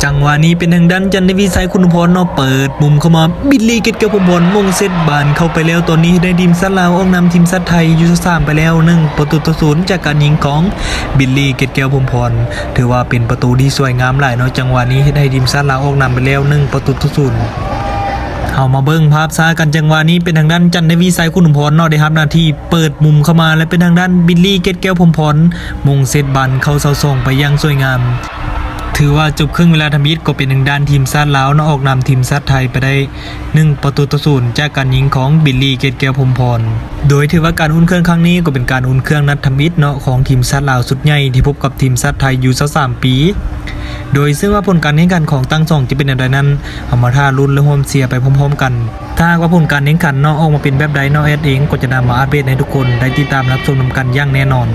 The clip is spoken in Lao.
ຈັງຫວະນີ້ເປັນທາງດ້ານຈັນທະວີໄຊ ຄຸນນະພອນເນາະ ເປີດມຸມເຂົ້າມາ ບິນລີ ເກດແກ້ວ ພົມພອນ ມົງເສັດບານເຂົ້າໄປແລ້ວ. ຕອນນີ້ໄດ້ທີມຊາດລາວອອກນຳທີມຊາດໄທຢູ່ສາມໄປແລ້ວ ໜຶ່ງປະຕູຕໍ່ສູນ ຈາກການຍິງຂອງ ບິນລີ ເກດແກ້ວ ພົມພອນ. ຖືວ່າເປັນປະຕູທີ່ສວຍງາມຫຼາຍເນາະ ຈັງຫວະນີ້ເຮັດໃຫ້ທີມຊາດລາວອອກນຳໄປແລ້ວ ໜຶ່ງປະຕູຕໍ່ສູນ. ເຮົາມາເບິ່ງພາບຊ້າກັນ ຈັງຫວະນີ້ເປັນທາງດ້ານຈັນທະວີໄຊ ຄຸນນະພອນເນາະ ໄດ້ຮັບໜ້າທີ່ເປີດມຸມເຂົ້າມາ ແລະ ເປັນທາງດ້ານ ບິນລີ ເກດແກ້ວ ພົມພອນ ມົງເສັດບານເຂົ້າເສົາສອງໄປຢ່າງສວຍງາມ. ຖືວ່າຈົບເຄິ່ງເວລາທຳອິດ ກໍເປັນທາງດ້ານທີມຊາດລາວເນາະ ອອກນຳທີມຊາດໄທໄປໄດ້ ໜຶ່ງປະຕູຕໍ່ສູນ ຈາກການຍິງຂອງ ບິນລີ ເກດແກ້ວ ພົມພອນ. ໂດຍຖືວ່າການອຸ່ນເຄື່ອງຄັ້ງນີ້ ກໍເປັນການອຸ່ນເຄື່ອງນັດທຳອິດເນາະ ຂອງທີມຊາດລາວຊຸດໃຫຍ່ ທີ່ພົບກັບທີມຊາດໄທຢູ່ຊາວສາມປີ. ໂດຍເຊິ່ງວ່າຜົນການແຂ່ງຂັນຂອງທັງສອງຈະເປັນແນວໃດນັ້ນ ເຮົາມາຖ້າລຸ້ນ ແລະ ຮ່ວມເຊຍໄປພ້ອມໆກັນ. ຖ້າຫາກວ່າຜົນການແຂ່ງຂັນເນາະ ອອກມາເປັນແບບໃດເນາະ ແອດເອງກໍຈະນຳມາອັບເດດໃຫ້ທຸກຄົນໄດ້ຕິດຕາມຮັບຊົມນຳກັນຢ່າງແນ່ນອນ.